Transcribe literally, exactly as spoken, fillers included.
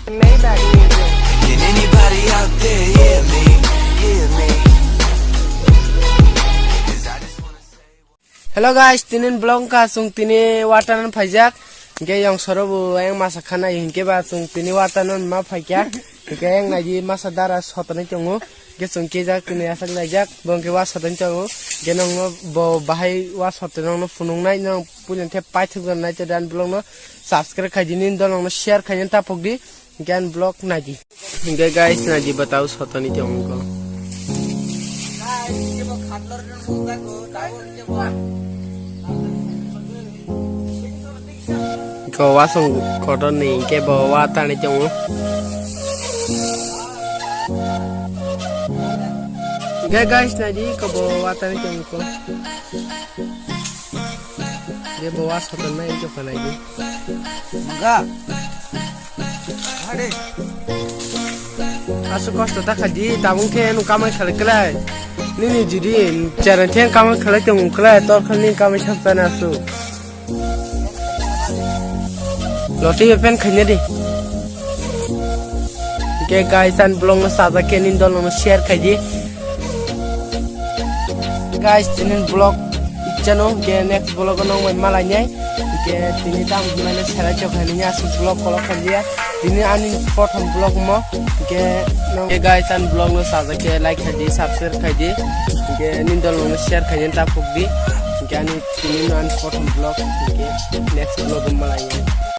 Maybach music. Can anybody out there hear me? Hear me? Hello guys, tinin vlog ka sung tini watermelon phaijak. Hingke yang soro bo yang masa khana hingke ba sung tini watermelon ma phaikya. Hingke yang naidi masa dara sotani tongo. Hingke sung kejak tini asak naijak. Bo hingke wa sotani tongo. Hingke nongno bo bahai wa sotani nongno phunung nai nong puileng the paithak jan nai te dan vlog no subscribe khaidi nin dol nongno share khaidi tapok di. Hingke ang vlog naidi. Hingke guys naidi batao sotani tongo. Ko wasong kotor ni hingke bo wa tani tongo. Hingke guys naidi ko bo wa tani tongo ko. Hingke bo wa sotoni ma hingke ko naidi. Mangga. Aswk kosto ta khaidi, tabuk khe nwng kamai khalai kwlai. Nini judi chera khe kamai khalai tong kwlai, tor khe nini kamai sam chana aswk. Loti pen khaina di. Hingke guys, ang vlog no sajak khe nini dol no share khaidi. Guys, tini vlog ichano, hingke next vlog o nong bai malai nai. Hingke tini tam hwnmani sara chok hai nini aswk vlog kolok khailiya. Tini ani prothom vlog mo. Hingke nong, hingke guys, ani vlog no sajak khe like khaidi, subscribe khaidi. Hingke nini dol no share khaidi, tapok di. Hingke ani tini no ani prothom vlog. Hingke next vlog o malai nai.